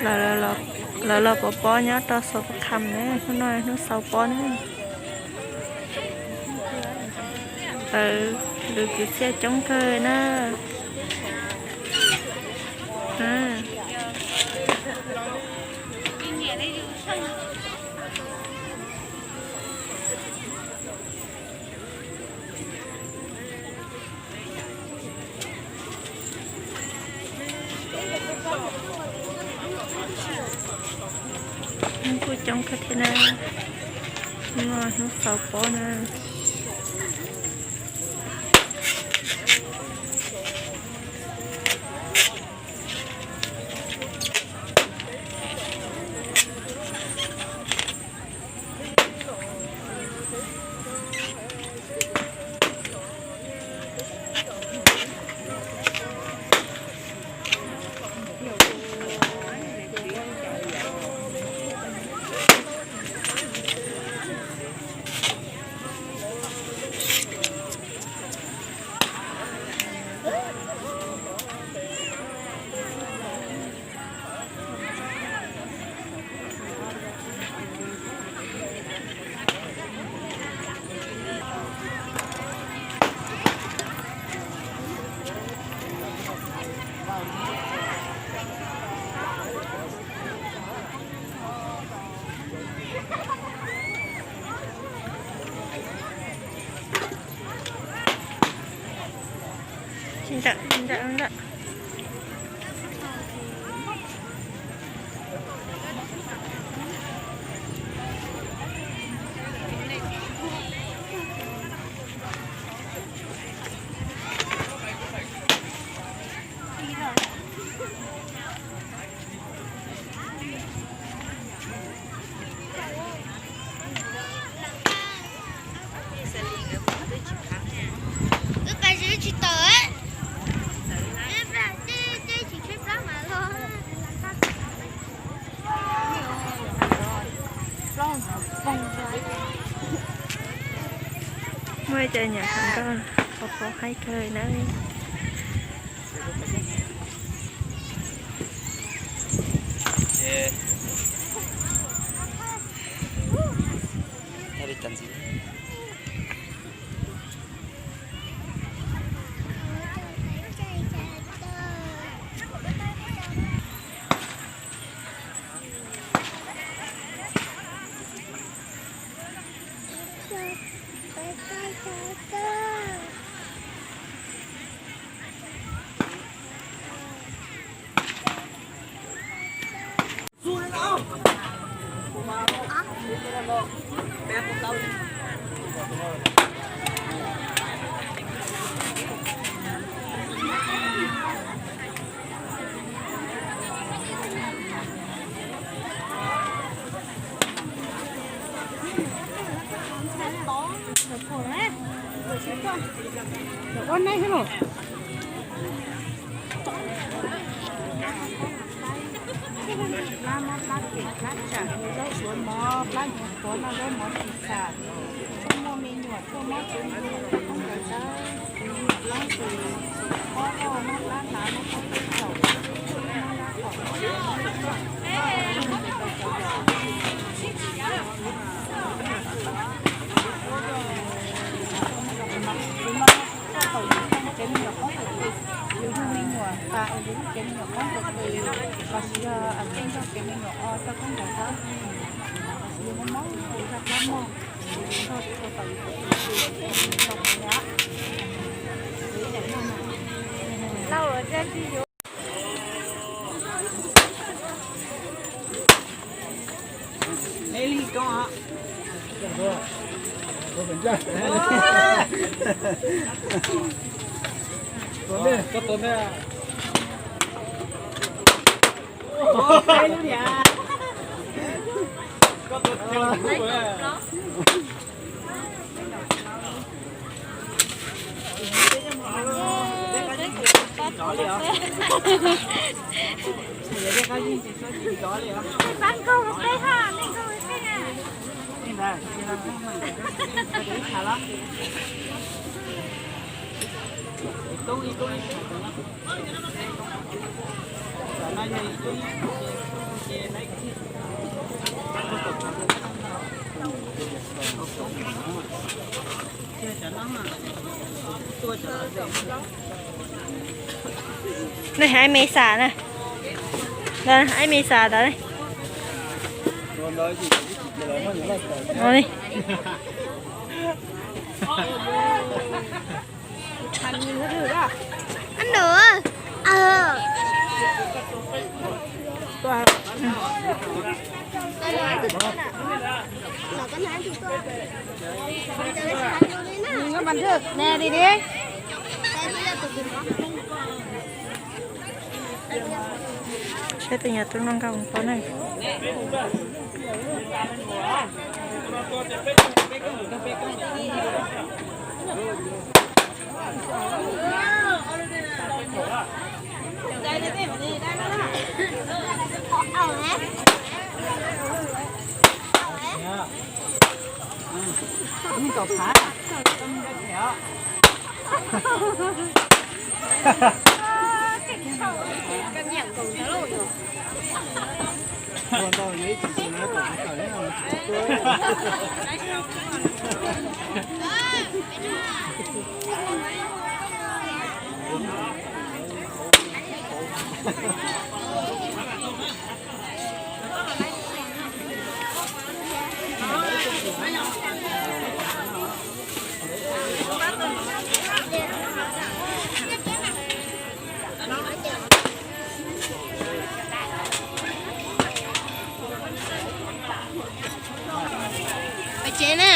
Lawv los pov pob nyob rau Xaus Pov Kham na, hnub no hnub Xaus Pob na. Lawv, lawv kwv txhiaj coob kawg na. Kuj coob kawg thiab na, hnub no hnub Xaus Pob na. Tsis ntawm, tsis ntawm, ntawm. Wb pas tsis tawm, wb pas tsis tsheb plab mas los. Muaj cov nyuam qhuav nrog qhov qhov haib kawg na. Ua neej xwb los. Plab mob plab pem plab tsam, zaub suav mov, plab nyuam qhuav no zaub mov tsis xam, tshuaj muaj me nyuam tshuaj mob tsis muaj koob nkaus sab, plab tus pob koj mob plab hnav mob pob koj caum, mob lab kom mob Tsis muaj txoj tau yus tsev me nyuam poob rau tes, yus yug me nyuam tas es yus lub tsev me nyuam poob rau tes, los sis yog tej nrog tsev me nyuam o txoj koob ncaws xwb, los sis yus mob mob yus zaj plab mog, yus nrog tsis tau yus tus txiv tsis tau tus me nyuam. Lauj, tsis yuav. Nej hais me xas na. Hais me xas tas ne. Anh nữa. Ờ. Nè đi đi. Saib tej nyuag tub noj nkauj hmoov pab ne. Pais tsev na.